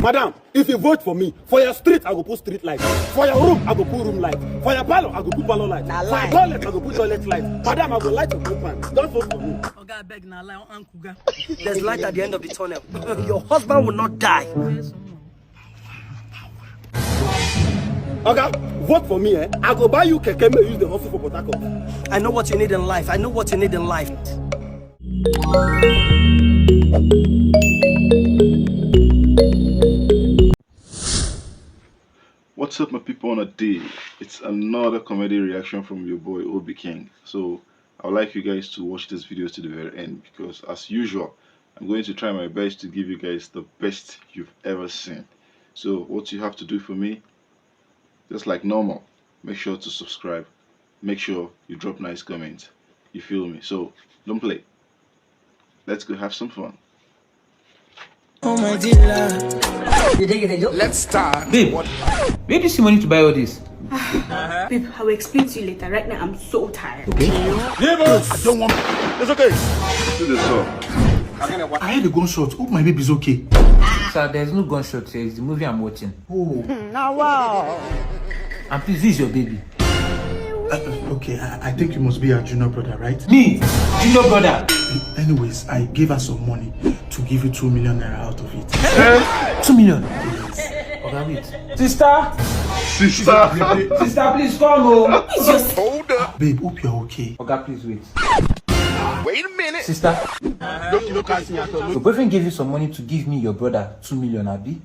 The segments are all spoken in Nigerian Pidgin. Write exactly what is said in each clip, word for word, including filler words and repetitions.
Madam, if you vote for me, for your street, I go put street light. For your room, I go put room light. For your parlor, I go put parlor light. Na for your lie. Toilet, I go put toilet light. Madam, I go light your compound. Don't vote for me. Oga, abeg, na lie, uncle ga. There's light at the end of the tunnel. Your husband will not die. Oga, vote for me, eh? I go buy you keke, make you use the hustle for Port Harcourt. I know what you need in life. I know what you need in life. What's up, my people, on a day? It's another comedy reaction from your boy Obi King. So I would like you guys to watch this video to the very end because, as usual, I'm going to try my best to give you guys the best you've ever seen. So what you have to do for me, just like normal, make sure to subscribe. Make sure you drop nice comments. You feel me? So don't play. Let's go have some fun. Oh my dealer. You think it's a joke? Let's start. Babe, where do you see money to buy all this? Babe, I will explain to you later. Right now, I'm so tired. Okay. Neighbors! I don't want. It's okay. See the song. I heard a gunshot. Hope my baby is okay. Sir, there's no gunshot here. It's the movie I'm watching. Oh. And please, this is your baby. Uh, okay, I, I think you must be her junior brother, right? Me? Junior brother? Anyways, I gave her some money to give you two million naira out of it. Two million? Oga, wait. Sister? Sister! Sister, please come home. Hold up. Babe, hope you're okay. Oga, please wait. Wait a minute. Sister, Don't you look at me at all? your boyfriend gave you some money to give me your brother two million, abi?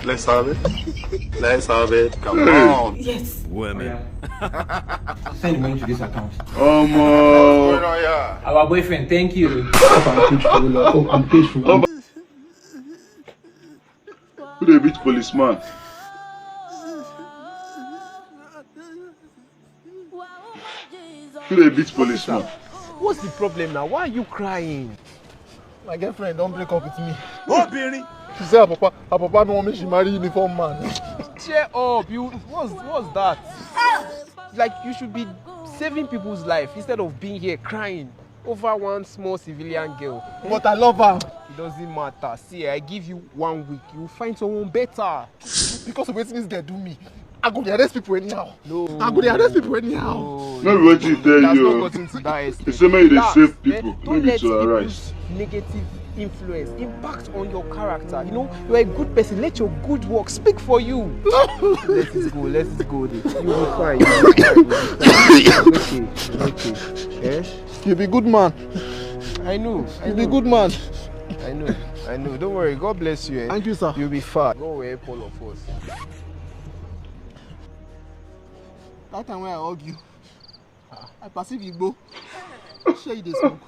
Let's have it. Let's have it. Come on. Yes. Women. Send the money to this account. Omo. Our boyfriend, thank you. Hope I'm paid for. Hope I'm paid for. Who dey beat policeman? Who dey beat policeman? What's the problem now? Why are you crying? My girlfriend don't break up with me. Obìnrin. She say her papa, her papa no want me she marry uniform man. Cheer up. You what's what's that? Like you should be saving people's life instead of being here crying over one small civilian girl. But I love her. It doesn't matter. See, I give you one week. You find someone better. Because of what this girl do me, I go dey arrest people anyhow. No. I go dey arrest people anyhow. No be wetin he tell That's you. Not gotten to that extent. He say make you dey Relax, save eh? People, no Don't be let to arise. People's negative influence impact on your character. You know, you're a good person. Let your good work speak for you. Let it go. Let it go. There. You'll be fine. You'll be fine. You'll be fine. It's okay. It's okay. Eh? You be good man. I know. I You be know. Good man. I know. I know. Don't worry. God bless you. Eh? Thank you, sir. You'll be fine. Go away, all of us. That time when I hug you, I perceive you go. Share you this smoke.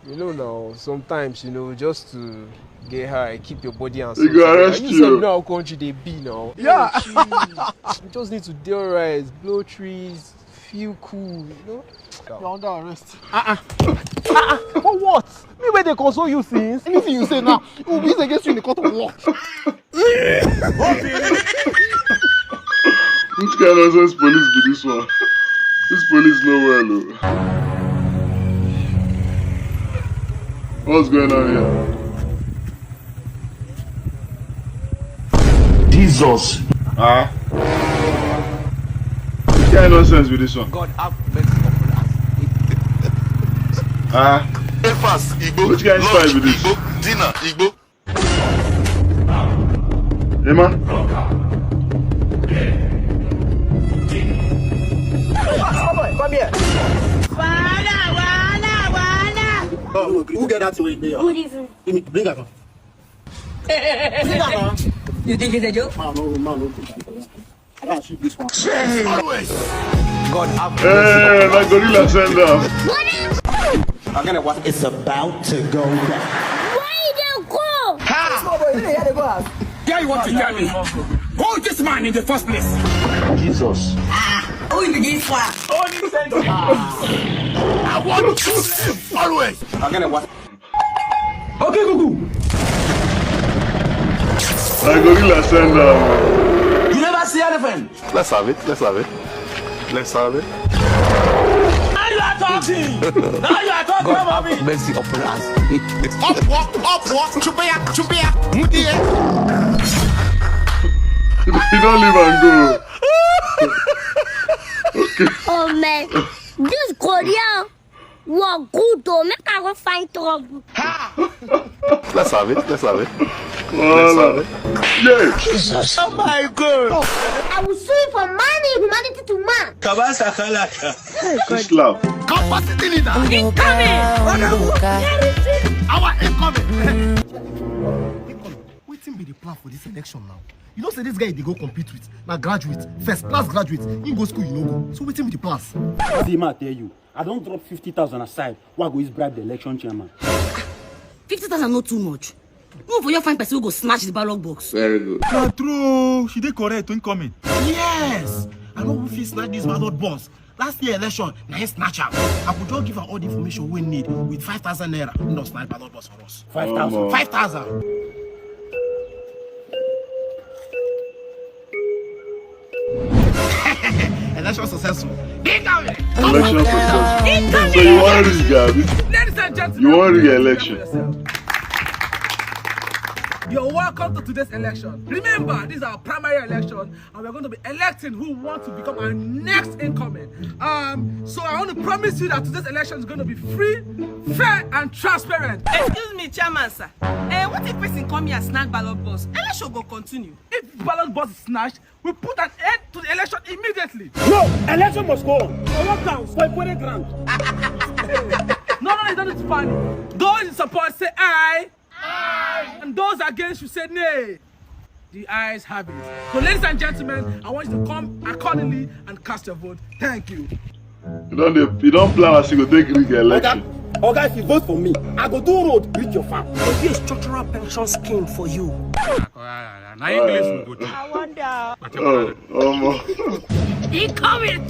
You know now, sometimes, you know, just to get high, keep your body and They go arrest You you. Said now country they be now. Yeah. You just need to deal right, blow trees, feel cool, you know. You're under arrest. For what? Me where they console you since? Anything you say now, it will be used against you in the court of law. Which kind of nonsense police be this one? This police no well o. What's going on here? Jesus. Ah. Which kind of nonsense be this one? God have mercy upon us. Ah. Breakfast, Igbo. Which kind of Lunch, spy be this? Igbo. Dinner, Igbo. Emma. Come here. Who get that thing with me? Who is it? Give me, bring her. You think it's a joke? Man, no, man, no. I gotta shoot this one. God have Hey, my gorilla send down. I'm gonna watch. It's about to go down. Where you dey go? There you want to tell me. Who is this man in the first place? Jesus. Who be this one? I want to live always. I'm gonna watch. Okay, Google. My gorilla send down. You never see anything. Let's have it. Let's have it. Let's have it. Talking. Now you are talking about me. Mercy upon us. Up, walk, up, walk, chubea, chubea, mudie. You don't leave and go. Oh man, this Korean work good though. Make I go find trouble. Let's have it. Let's have it. Voilà. Yeah. Oh my God. I will sue you for money, humanity to man. Kabasa kalaka. This love. Capacity leader. Incoming. Our incoming. Wetin be the plan for this election now? You know say this guy dey go compete with na graduate, first class graduate. He go school, you no go. So wetin be the plans? See, ma tell you, I don drop fifty thousand aside. Why go use bribe the election chairman? Fifty thousand no too much. No for your fine person wey go snatch the ballot box. Very good. Na true, she dey correct. Incoming. Yes, I no fit snatch this ballot box. Last year election, na him snatch am. I go just give her all the information we need with five thousand naira. No snatch ballot box for us. Five thousand. Five thousand. Election successful. Incoming. Election success. So you want this guy? Ladies and gentlemen, You want please re-election? prepare yourself. You're welcome to today's election. Remember, this is our primary election, and we're going to be electing who wants to become our next incumbent. Um, so I want to promise you that today's election is going to be free, fair, and transparent. Excuse me, chairman sir. Eh, what if person come here snatch ballot box? Election go continue. If ballot box is snatched, we put an end to the election immediately. No, election must go on. For lockdown, for important ground. No, no, it's not funny. Those in support say aye. Aye. And those against should say nay. The ayes have it. So, ladies and gentlemen, I want you to come accordingly and cast your vote. Thank you. You don't, you don't plan as you go take rig the election. Oga, if you vote for me, I go do road reach your farm. There be a structural pension scheme for you. Na English we go do. I wonder. Oh, omo. Incoming.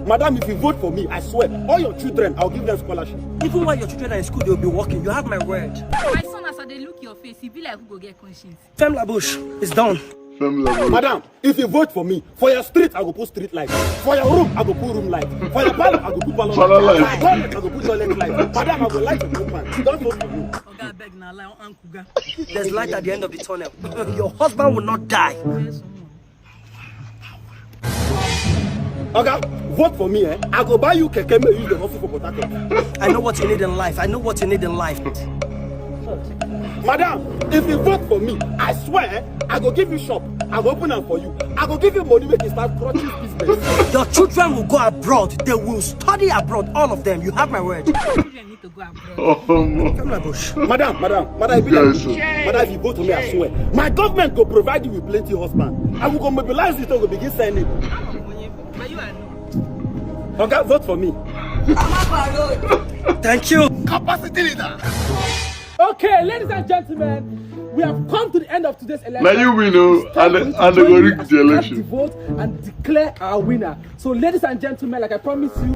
Madam, if you vote for me, I swear, all your children, I'll give them scholarship. Even while your children are in school, they'll be working. You have my word. My son, as I dey look your face, e be like who go get conscience. Fem Labush, it's done. Family level. Madam, if you vote for me, for your street, I go put street light. For your room, I go put room light. For your parlor, I go put parlor Parlor light. light. For your toilet, I go put toilet light. Madam, I go light your compound. Don't vote for me. Oga, abeg na lie, uncle ga. There's light at the end of the tunnel. Your husband will not die. Oga, vote for me, eh? I go buy you keke, make you use the hustle for Port Harcourt. I know what you need in life. I know what you need in life. Madam, if you vote for me, I swear, eh, I go give you shop. I go open am for you. I go give you money, make you start crutches business. Your children will go abroad. They will study abroad, all of them. You have my word. Children need to go abroad. Omo. Fem Labush. Madam, madam, madam, if you like, Yes, sir. madam, if you vote for me, I swear, my government go provide you with plenty husband. I will go mobilize you to go begin send it. But you are not. Oga, vote for me. Thank you. Capacity leader. Okay, ladies and gentlemen, we have come to the end of today's election. Now you win, oh, It's time and, for you to and they go join me rig as the you cast election. The vote and declare our winner. So, ladies and gentlemen, like I promised you,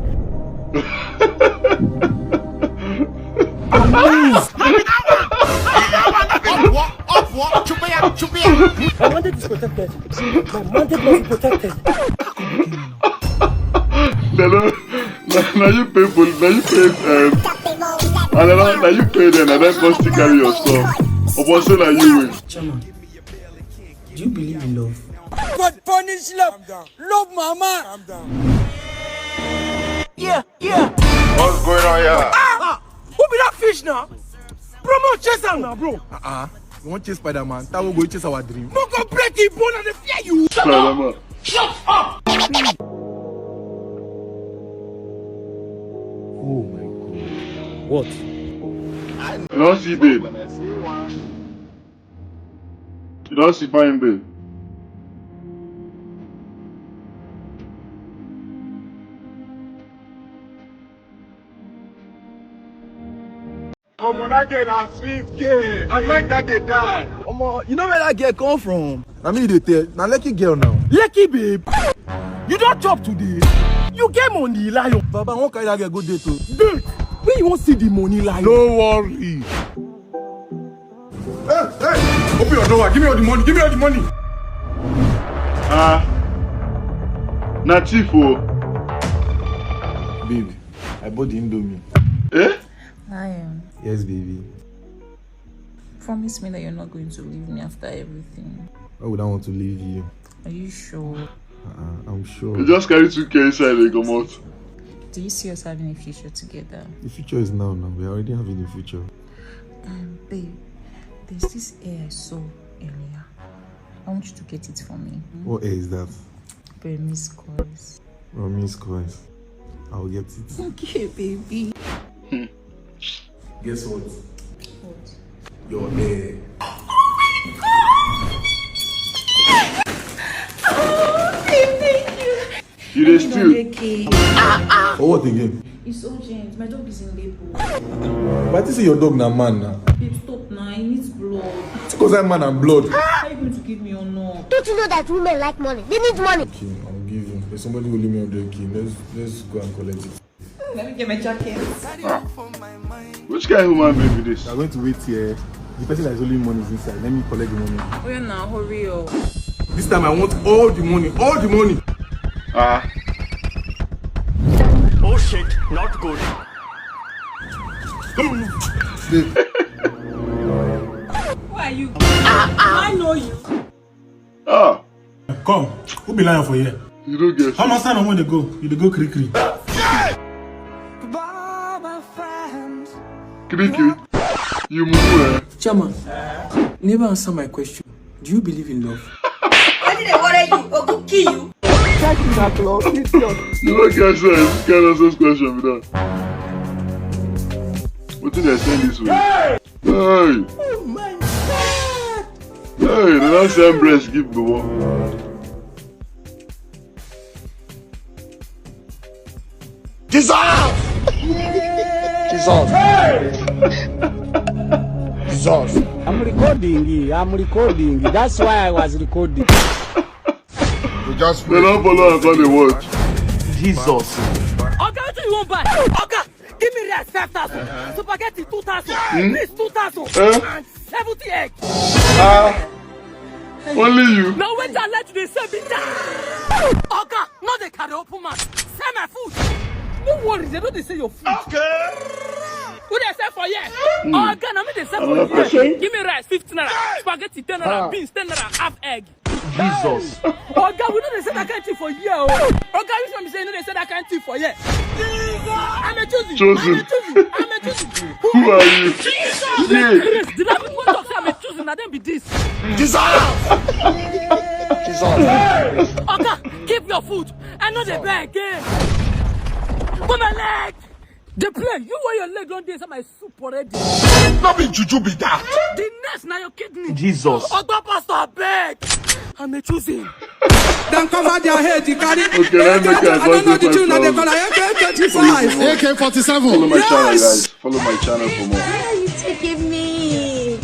Up, walk, up, walk, chubea, chubea. My mandate is protected. My mandate must be protected. They don't, now, now you pay for, now you pay, um, and now, now you pay them, and then come still carry your stuff. Upon say that you win. Chairman, do you believe in love? God punish love. Love mama. Calm down. Yeah, yeah. What's going on here? Ah, who be that fish now? Promote chase am now, bro. Uh-uh. You want chase Spider-Man? That will go chase our dream. No go break the bone and the fear you. Spider-Man. Shut up. Oh my God. What? You don't see babe. You don't see fine babe. Omo, that girl na sweet girl. I like that girl die. Omo, you know where that girl come from? Na me you dey tell. Na Lekki girl now. Lekki babe, you don chop today. You get money, lion. Baba, I wan carry that girl go date o. Babe, where you wan see the money, lion? No worry. Hey, hey, open your door. Give me all the money. Give me all the money. Ah, Na thief o. Babe, I bought the Indomie. Eh? Lion, Yes, baby. promise me that you're not going to leave me after everything. Why would I want to leave you? Are you sure? Uh-uh, I'm sure. You just carry two K inside and come out. Do you see us having a future together? The future is now, now. We're already having a future. Um, babe, there's this hair I saw earlier. I want you to get it for me. What hair is that? Promise, cause. Promise, Christ. I'll get it. Okay, baby. Guess what? What? Your hair. Oh, babe, thank you. You dey steal. For what again? It's urgent. My dog is in labor. But this is your dog, na man now. Babe, stop now. He needs blood. Because I'm man and blood. How are you going to give me honor? Don't you know that women like money? They need money. Okay, I'll give you. There's somebody holding me one hundred K. Let's let's go and collect it. Let me get my jacket. Which kind of human being be this? I'm going to wait here. The person that is holding money is inside. Let me collect the money. Oh, yeah, now hurry up. This time I want all the money. All the money. Ah, Oh shit, not good. Babe, Who are you? I know you. Ah, Come, who be lion for here? You don't get How it. Much time I want to go? You dey go kiri kiri. Kiri kiri. You move, eh? Chairman, never answer my question. Do you believe in love? Wetin dey worry you? Ogun kill you. You don't get sense. Kind of sense question be that. Wetin dey send this way? Hey! Oh my God! Hey, they don't send breast give the one. Jesus! Jesus! Jesus! I'm recording, I'm recording. That's why I was recording. We just They don't follow us on the watch. Jesus. Oga, wetin you wan buy? Oga, give me rice five thousand, spaghetti two thousand, beans two thousand, Eh? and seventy egg. Ah, only you. Na wetin I like to dey sell be that. Oga, no dey carry open mouth. Sell my food. No worry, they no dey sell your food. Okay. Who dey sell for here? Oga, na me dey sell for here. Give me rice fifty naira, spaghetti ten naira, beans ten naira, half egg. Jesus. Oga, we no dey sell that kind thing for here o. Oga, which one be say you no dey sell that kind thing for here? I'm a choosing. Choosing. I'm a choosing. I'm a choosing. Who are you? Yeah. The rabbit wey talk say I'm a choosing, na dem be this. Jesus! Jesus! Oga, keep your food. I no dey beg again. Put my leg. Dey play. You wear your leg don dey inside my soup already. No be juju be that. The next na your kidney. Jesus. Oga pastor, abeg. I'm a choosing. Dem cover their head, you carry. Okay, let me make I I don't know the go tune that they to call A K twenty-five. A K forty-seven. Follow my channel, Yes. Guys. Follow my channel for more. Where are you taking me?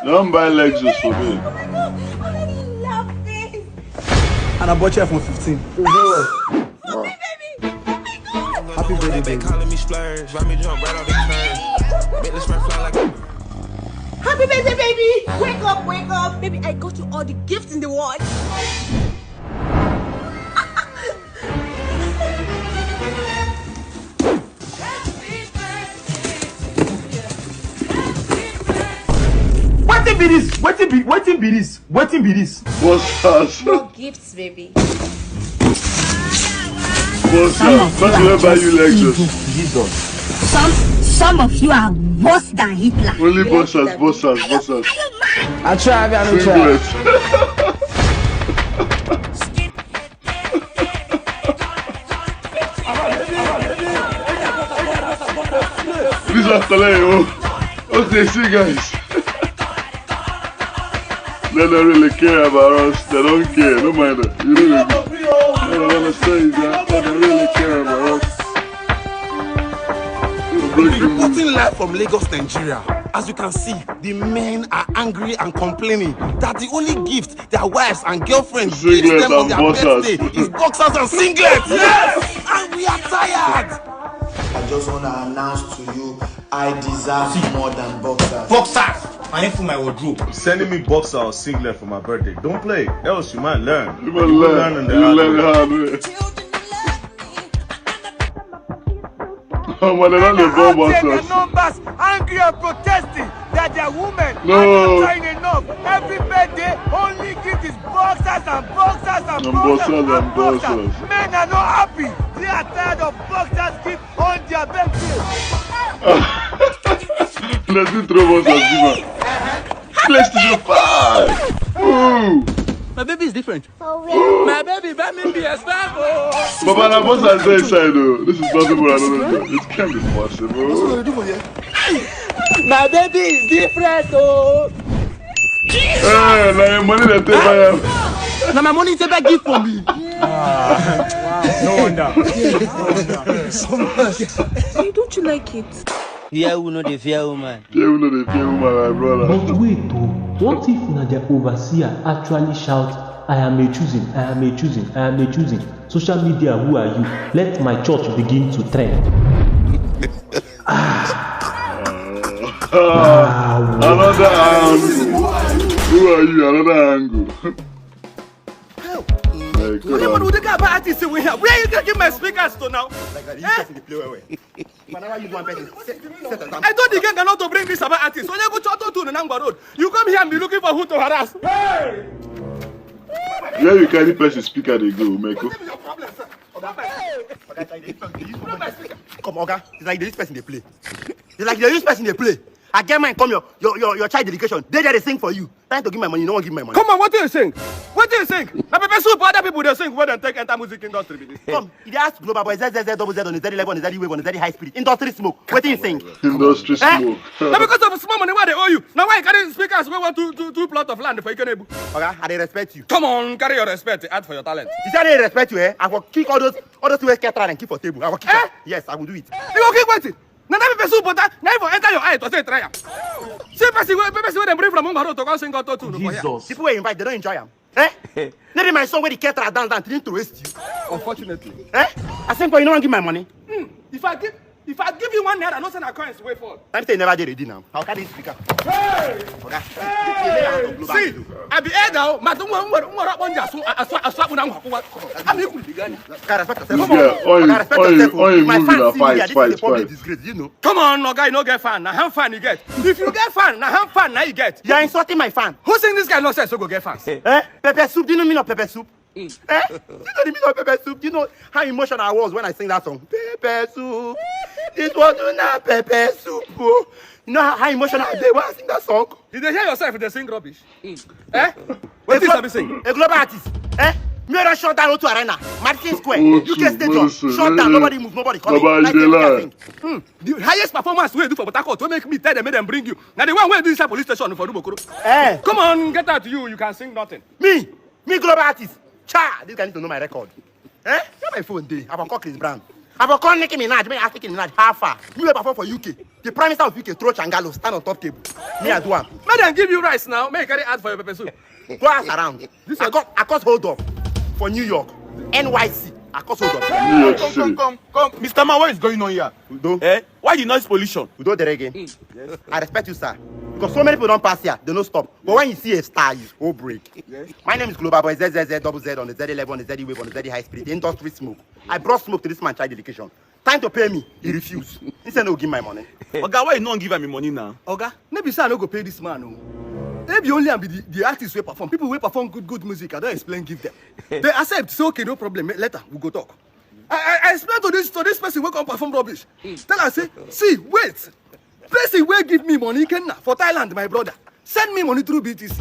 Don't buy Lexus for me. I love this. And I bought you iPhone fifteen. Wow. Happy birthday, baby. Calling me splurge, ride me jump right off the curb. Make this man fly like a Happy birthday, baby. Wake up, wake up. Baby, I got you all the gifts in the world. Wetin be this? Wetin be wetin be this? Wetin be this? What's that? More gifts, baby. What's that? Not to buy you Lexus. Jesus. Some some of you are worse than Hitler. Only bosses, bosses, bosses. I try, I don't try. Singlet. Please after that, oh. Okay, see guys. They don't really care about us. They don't care. No mind them. You know they do. All I wanna say is that they don't really care about us. We're breaking news. Reporting live from Lagos, Nigeria. As you can see, the men are angry and complaining that the only gift their wives and girlfriends give Singlets them on and their boxers. Birthday is boxers and singlets. Yes! And we are tired. I just want to announce to you, I deserve more than boxers. Boxers! I ain't for my wardrobe. Sending me boxer or singlet for my birthday. Don't play, else you might learn. You might learn. You learn the hard way. Omo, they don dey bomb us. Numbers angry and protesting that their women no. Are not trying enough. Every birthday, only gift is boxers and boxers and, and boxers, boxers and boxers. Men are not happy. They are tired of boxers gift on their birthday. Let's do throw boxers giver. PlayStation five. Ooh. My baby is different. My baby buy me P S five. Oh. Baba, na boss I dey inside though. This is possible. I don't know. It can't be possible. What's going to do for you? My baby is different. Oh. Hey, na your money that take buy am. Na my money take buy gift for me. Ah, no wonder. No wonder. Don't you like it? Fear who no dey fear woman. Fear who no dey fear woman, my brother. But wait o, what if na their overseer actually shout, "I am a chosen, I am a chosen, I am a chosen"? Social media, who are you? Let my church begin to trend. Ah. Another angle. Who are you? Another angle. Hey, come on. Where you gonna give my speakers to now? Like that, you person dey play well well. Whenever you one person, set, set example. I told the gang not to bring this about artist. Onye go chọta otu na Nangwa Road. You come here and be looking for who to harass. Hey! Where you carry person speaker dey go, Meko? What is your problem, sir? Oga, oga, you use my speaker. Come, oga, it's like they use person dey play. It's like they use person dey play. I get mine, come your, your, your, your child dedication. They there dey sing for you. Trying to give my money, you no wan give my money. Come on, what do you sing? What do you sing? Na pepper soup other people dey sing when dem take enter music industry be this. Come, you dey ask Global Boy Z Z Z double Z on the Z eleven, on the Z wave, on the Z high spirit. Industry smoke. Wetin you sing? Industry smoke. Na because of small money wey I dey owe you. Na why you carry speakers wey want two, two, two plot of land for Ikenebu. Oga, I dey respect you. Come on, carry your respect, add for your talent. You say I dey respect you, eh? I go kick all those, all those wey get talent and keep for table. I go kick am. Yes, I go do it. You go kick wetin? Na that pepper soup butter, na him for enter your eye to say try am. See person wey, person wey dem bring from Umaro to come sing out to for here. Jesus. People wey invite, they don't enjoy am. Eh? No be my song wey the caterer dance dance, didn't to waste you. Unfortunately. Eh? I sing for you, no wan give my money. Hmm. If I give, if I give you one naira, no say na coins wey fall. That say you never dey ready now. How can this speaker? Hey! Oga. Hey! See, I be head now. Ma tun wan wan wan wan just asu asu asu na wan kwa. Am you could be gani. Oga, respect yourself. This guy, oil, oil, oil moving na fight, fight, fight. Disgrace, you know. Come on, oga, you no get fan. Na hand fan you get. If you get fan, na hand fan na you get. You are insulting my fan. Who sing this kind nonsense wey go get fans? Eh? Pepper soup, do you know mean of pepper soup? Eh? Do you know the meaning of pepper soup? Do you know how emotional I was when I sing that song? Pepper soup. This one na pepper soup. Oh. You know how, how emotional I dey when I sing that song? You dey hear yourself dey sing rubbish? Eh? Wetin you sabi sing? A global artist. Eh? Me don shut down O two Arena, Madison Square, U K Stadium, shut down, nobody move, nobody come. Nobody dey lie. Hmm. The highest performance wey you do for Port Harcourt wey make me tell them make dem bring you. Na the one wey do inside police station for Rubokoro. Eh. Come on, get out you, you can sing nothing. Me? Me global artist? Cha, this guy need to know my record. Eh? Where my phone dey? I for call Chris Brown. I for call Nicki Minaj. Me ask Nicki Minaj, how far? Me wey perform for U K. The Prime Minister of U K throw Changalo, stand on top table. Me I do am. Make dem give you rice now. Make you carry add for your pepper soup. Go ask around. This I cause, I cause hold up for New York, N Y C. I cause hold up. New York City. Come, come, come, come. Mister Man, what is going on here? Udo. Eh? Why the noise pollution? Udo Derege. Yes. I respect you, sir. Because so many people don pass here, they no stop. But when you see a star, you go break. Yes. My name is Global Boy Z Z Z double Z on the Z eleven, on the Z wave, on the Z high spirit. The industry smoke. I brought smoke to this man child dedication. Time to pay me, he refuse. He said no, give my money. Oga, why you no give am him money now? Oga, no be say I no go pay this man o. No be only am be the, the artist wey perform. People wey perform good good music, I don explain give them. They accept, say okay, no problem, later we go talk. I, I, I explain to this to this person wey come perform rubbish. Tell am say, see, wait. Person wey give me money, Ikenna, for Thailand, my brother, send me money through B T C.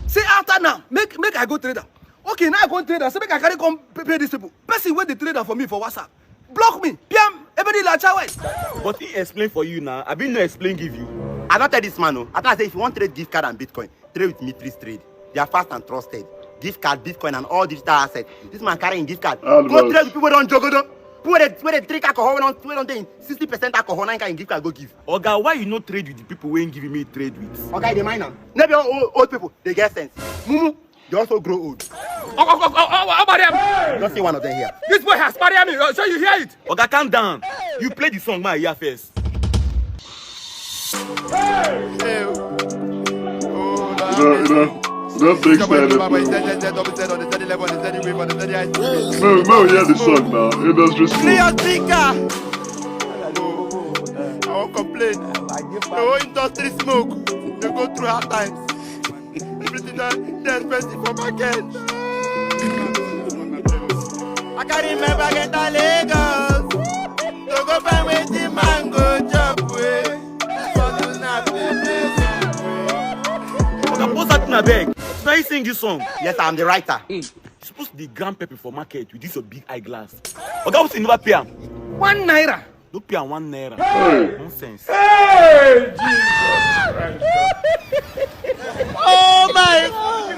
Say after now, make make I go trade am. Okay, now I go trade am. Say make I carry come pay, pay these people. Person wey dey trade am for me for WhatsApp block me. Piam, everybody la chawai. But he explain for you now. I been no explain give you. I don tell this man o. I tell am say if you wan trade gift card and Bitcoin, trade with Mitris Trade. They are fast and trusted. Gift card, Bitcoin, and all digital assets. This man carrying gift card. Go trade with people wey don jogodo. People wey dey wey dey drink alcohol, wey don wey don dey in sixty percent alcohol, na him carry him gift card go give. Oga, why you no trade with the people wey him give me trade with? Oga, you dey mind am? No be all old, old people dey get sense. Mumu dey also grow old. Oga, just see one of them here. This boy has married me. So you hear it? Oga, calm down. You play the song, my ear first. You know, you know, don't take side of people. No, no, hear the song now. Industry smoke. I won't complain. The whole industry smoke. They go through hard times. Everything that they expensive for market. I can remember get a Lagos. To go find wetin man go chop way. This one is not business. Oga, post that thing, abeg. Should I sing this song? Yes, I'm the writer. You suppose dey grind pepper for market with this your big eyeglass. Oga, wetin you never pay am? One naira. No pay am one naira. Hey. Nonsense. Hey, Jesus Christ. Oh my God.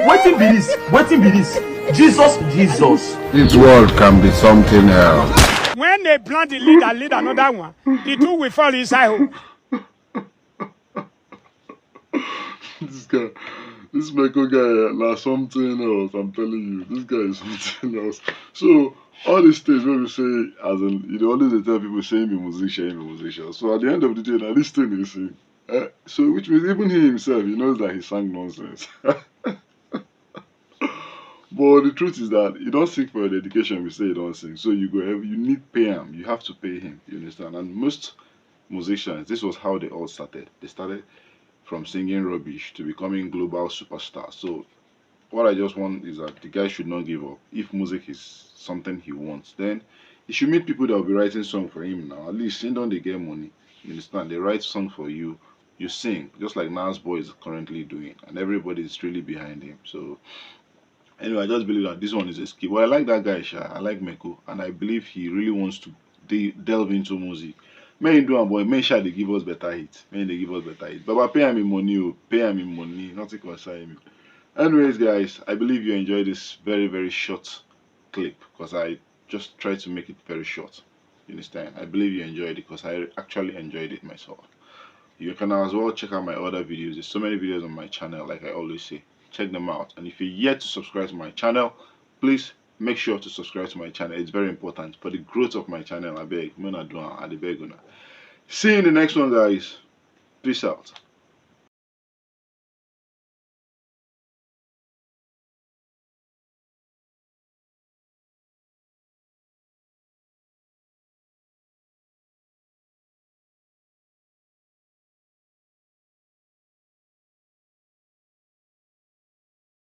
Wetin be this? Wetin be this? Jesus, Jesus. This world can be something else. When they plant the leader, lead another one, the two will fall inside hole. This guy, this Meko guy, eh, na something else. I'm telling you, this guy is something else. So all these things wey we say, as in, you know, always dey tell people say he be musician, he be musician. So at the end of the day, na this thing he sing. Eh? So which means even he himself, he knows that he sang nonsense. But the truth is that you don't sing for your dedication. We say you don't sing, so you go. You need pay him. You have to pay him. You understand? And most musicians, this was how they all started. They started from singing rubbish to becoming global superstars. So what I just want is that the guy should not give up. If music is something he wants, then he should meet people that will be writing song for him now. At least he don't dey get money. You understand? They write song for you. You sing, just like Nas Boy is currently doing, and everybody is really behind him. So anyway, I just believe that this one is a skill. Well, I like that guy, Sha. I like Meko, and I believe he really wants to de- delve into music. May he do am, boy. May Sha dey give us better hits. May they give us better hits. Baba, pay him him money, oh. Pay him him money. Nothing concern me. Anyways, guys, I believe you enjoyed this very, very short clip because I just tried to make it very short. You understand? I believe you enjoyed it because I actually enjoyed it myself. You can as well check out my other videos. There's so many videos on my channel, like I always say. Check them out. And if you're yet to subscribe to my channel, please make sure to subscribe to my channel. It's very important for the growth of my channel. I beg, I beg. See you in the next one, guys. Peace out.